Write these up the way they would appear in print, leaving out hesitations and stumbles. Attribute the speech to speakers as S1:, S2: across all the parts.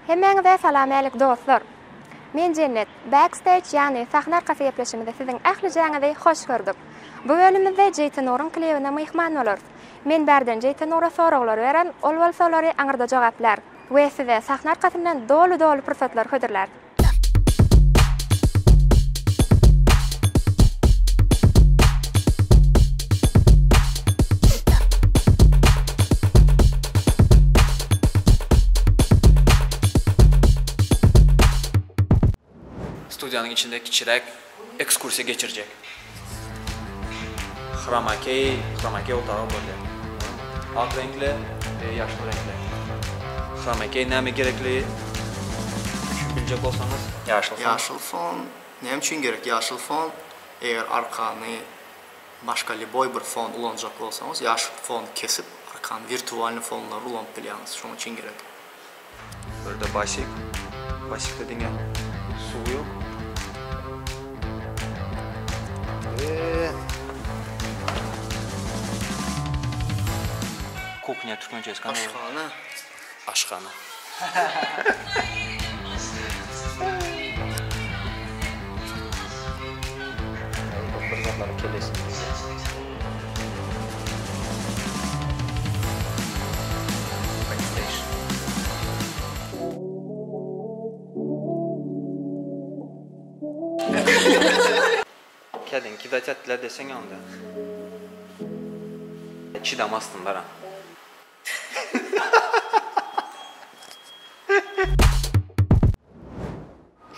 S1: Hemmäňize salamälik dostlar! Men Jennet, Backstage ýagny sahna arkasy gepleşigimizde siziň ählijäňizi hoş gördük. Bu bölümimizde Jeýtenuryň klibine myhman bolarys. Men bärden Jeýtenura soraglar bererin, ol bolsa olary aňyrda jogaplar we size sahna arkasyndan doly-doly pursatlar hödürlär.
S2: Studiýanyň içinde kiçiräk ekskursiýa geçirjek. Hromakey, hromakey otagy bolýar. Ak reňkli we ýaşyl reňkli. Hromakey näme gerekli düşünip biljek bolsaňyz, ýaşyl fon.
S3: Ýaşyl fon näme üçin gerek? Ýaşyl fon eger arkany başga lýuboý bir fon ulanjak bolsaňyz, ýaşyl fony kesip arkany wirtualnyý fonlary ulanyp bilýäňiz. Şonuň üçin gerek.
S2: Birde basik. Basikde diňe suw ýok. Kuhnya türkmençesi kanday?
S3: Aşhana.
S2: Aşhana. Bir zatlaryň kellesini. Backstage. Kädiň kidat etdiler deseň onda. Çydamazsyn bara.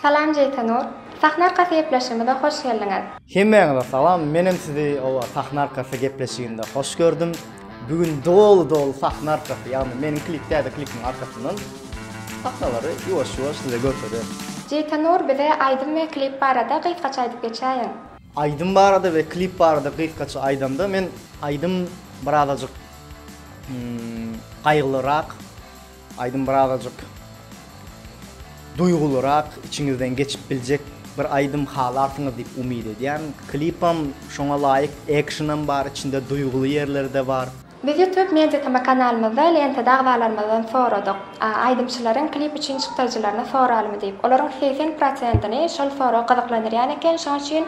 S1: Salam Jeýtanur. Sahna arkasy gepleşigimize hoş geldiňiz.
S4: Hemmäňize salam, menem sizi oba sahna arkasy gepleşiginde hoş gördüm. Bu gün doly doly sahna arkasy, ýagny meniň klip täze klipimiň arkasyndan sahnalary ýuwaş ýuwaş size görkezerin.
S1: Jeýtanur bize aýdym we klip barada gysgaça aýdyp geçäýiň.
S4: Aýdym barada we klip barada gysgaça aýdamda men aýdym birazajyk gaýgylyrak Aýdym birazajyk duýgulyrak, içiňizden geçip biljek bir aýdym halarsyňyz diýip umyt edýän. Klipam şoňa laýyk, ekşenam bar, içinde duýguly ýerleri-de bar.
S1: Biz YouTube Media TM kanalymyzda lentada agzalarymyzdan soradyk. Aýdymçylaryň klip üçin çykdajylaryny soralymy diýip. Olaryň 80 prosentini şol sorag gyzyklandyrýan eken, şoň üçin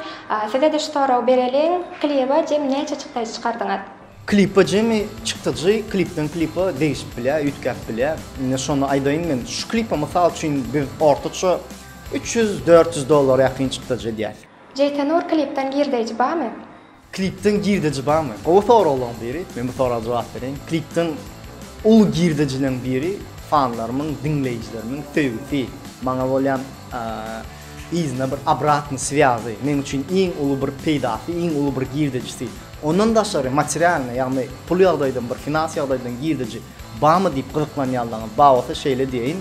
S1: size-de şu soragy bereliň, klibe jem näçe çykdajy çykardyňyz?
S4: Klipa jemi çykdajy klipden klipa degişip bilýär, üýtgäp bilýär. Indi şony aýdaýyn men, şu klipa mysal üçin biz ortaça 300-400 dollara ýakyn çykdajy edýäs.
S1: Jeýtanur klipden girdeýji barmy?
S4: Klipden girdeji barmy? Gowy soraglaryň biri. Men bu soraga jogap bereýin. Klipden uly girdejileriň biri fanlarymyň, diňleýjilerimiň söýgüsi, maňa bolýan yzyna bir obratnyý swýazy, meň üçin iň uly bir peýdasy, iň uly bir girdejisi. Ondan daşary materialnyý, ýagny pul ýagdaýdan bir finans ýagdaýdan girdeji barmy diýip gyzyklanýanlaryňyz bar bolsa şeýle diýeýin,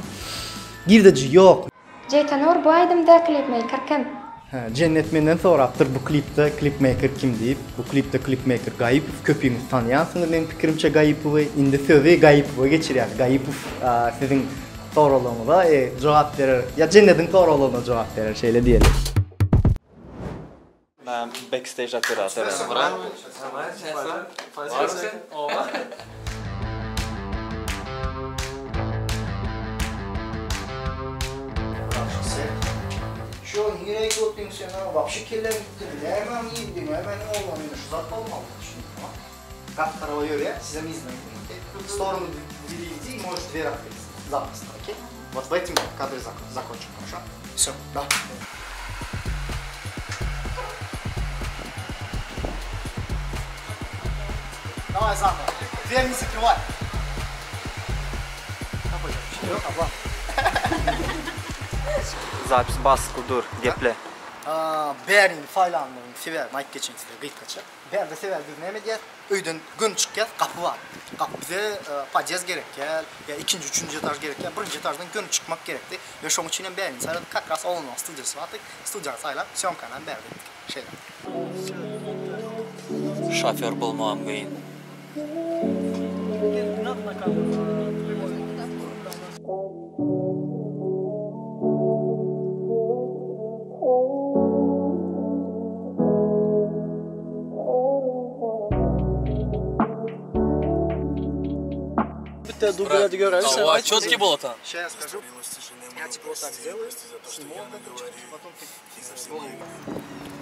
S4: girdeji ýok.
S1: Jeýtanur bu aýdymda klipmeýker kim?
S4: Hä, Jennet menden sorapdyr bu klipde klipmeýker kim diýip. Bu klipde klipmeýker Gaýypow, köpüňiz tanýansyňyz meň pikirimçe Gaýypowy. Indi sözi Gaýypowa geçirýäs. Gaýypow siziň soraglaryňyza jogap berer, ýa Jennediň soraglaryna jogap berer şeýle diýeli.
S2: Ben backstage operator.
S4: Şu nireye gittin sen ha? Wapşe kelläň gitdimi? Nämäň ýyldyn? Nämäň oglan indi şu zat bolmaly düşündüňmi? Gap tarawa ýörýär, sizem yzyna gidiň, okey? В сторону двери иди, можешь дверь открыть запросто, okey? Вот в этом кадре закончим, хорошо? Всё, да. Давай заново. Дверь не закрывай.
S2: Zapis basgyl dur, geple.
S4: Bärini saýlandygyň sebäbini aýyp geçeýin size gysgaça. Bärde sebäbi biz näme edýäs? Öýden göni çykýas, gapy bar. Gapy bize podýezd gerek däl, ýa ikinji, üçünji etaž gerek däl, birinji etaždan göni çykmak gerekdi. We şoň üçin hem bärini saýladyk. Kak ras oglanlaryň studiýasy bardy. Studiýany saýlap, sýomkany hem bärde etdik. Şeýle.
S2: Şofýor bolmagam kyn.
S5: Bitte dublýady göreli sen
S6: Awa çotki bolatan.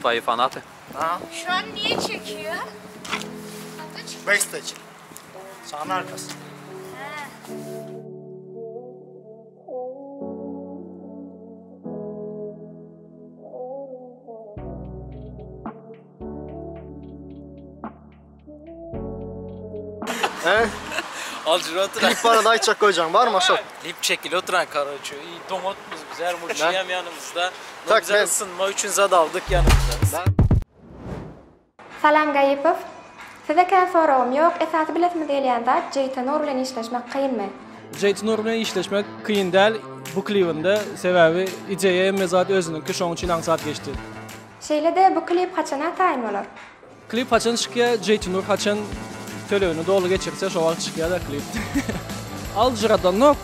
S2: Tvoji fanaty.
S7: Şu an niye çekiyor?
S3: Backstage. Sahne arkasy. He?
S6: Aljyr oturan.
S3: Klip barada aýtjak goýjaň barmy şol?
S6: Klip çekili oturan karoço. İyi doňatmyz biz her murçyýam ýanymyzda.
S3: Tak,
S6: Bize
S3: men-
S6: ısınma üçin zat aldyk ýanymyza.
S1: Salam Gaýypow. Size kän soragym ýok, esasy bilesimiz gelýän zat Jeýta Nur bilen işleşmek kynmy?
S5: Jeýta Nur bilen işleşmek kyn däl bu klibinde, sebäbi ideýa hemme zat özüniňki, şoň üçin aňsat geçdi.
S1: Şeýle-de bu klip haçana taýyn bolar?
S5: Klip haçan çykýa Jeýti Nur haçan tölegini doly geçirse şo wagt çykýada klip. Aljyradanok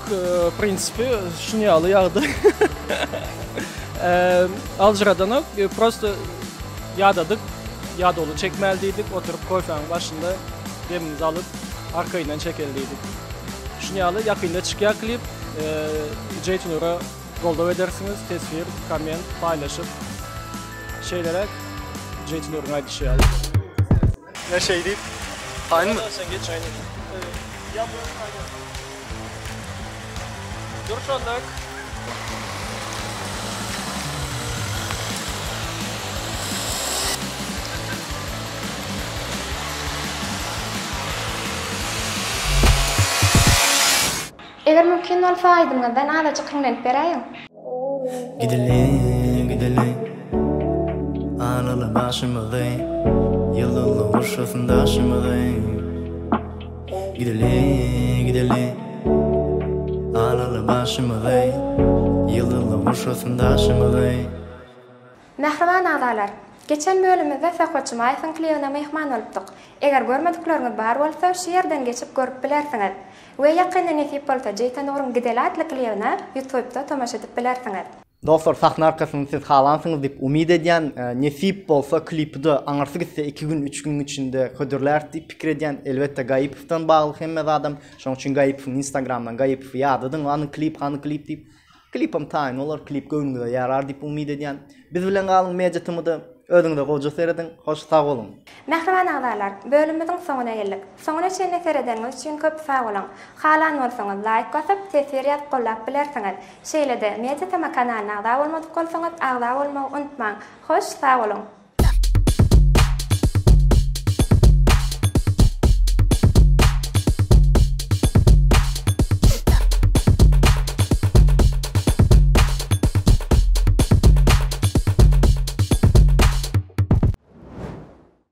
S5: prinsipi şuny ýaly ýagdaý. Aljyradanok prosto ýadadyk ýadawly çekmäli diýdik oturyp kofäniň başynda demimizi alyp arkaýyndan çekeli diýdik. Şuny ýaly ýakynda çykýa klip Jeýti Nura goldaw edersiňiz teswir komment paýlaşyp. Şeýleräk Jeýtinuryň aýdyşy ýaly.
S3: Ne şeý diýip. Taýynmy?
S5: Sen geç aýna. Dur şondak.
S1: Eger mümkin bolsa aýdymyňyzdan azajyk hiňlenip beräýiň.
S8: Gideli, gideli Alaly başymyzy Ýyldyzly gurşasyn daşymyzy Gideli, gideli Alaly başymyzy Ýyldyzly gurşasyn daşymyzy.
S1: Mähriban agzalar! Geçen bölümimizde Söhbet Jumaýewiň klibine myhman bolupdyk. Eger görmedikleriňiz bar bolsa şu ýerden geçip görüp bilersiňiz. We ýakynda nesip bolsa Jeýta Nuryň Gideli atly klibine Ýutubda tomaşa edip bilersiňiz.
S4: Dostlar sahna arkasyny siz halansyňyz diýip umyt edýän. Nesip bolsa klipide aňyrsy gitse iki gün üç günüň içinde hödürläris diýip pikir edýän. Elbetde Gaýypowdan bagly hemme zadam. Şonuň üçin Gaýypowyň instagramdan Gaýypowy ýadadyň hany klip hany klip diýip. Klipem taýyn bolar, klip göwnüňize ýarar diýip umyt edýän. Biz bilen galyň Media TM-da. Özüňize gowja serediň. Hoş sag boluň.
S1: Mähriban agzalar, bölümimiziň soňuna geldik. Soňuna çenli seredeniňiz üçin köp sag boluň. Halan bolsaňyz laýk basyp, teswir ýazyp gollap bilersiňiz. Şeýle-de, Media TM kanalyna agza bolmadyk bolsaňyz agza bolmagy unutmaň. Hoş sag boluň.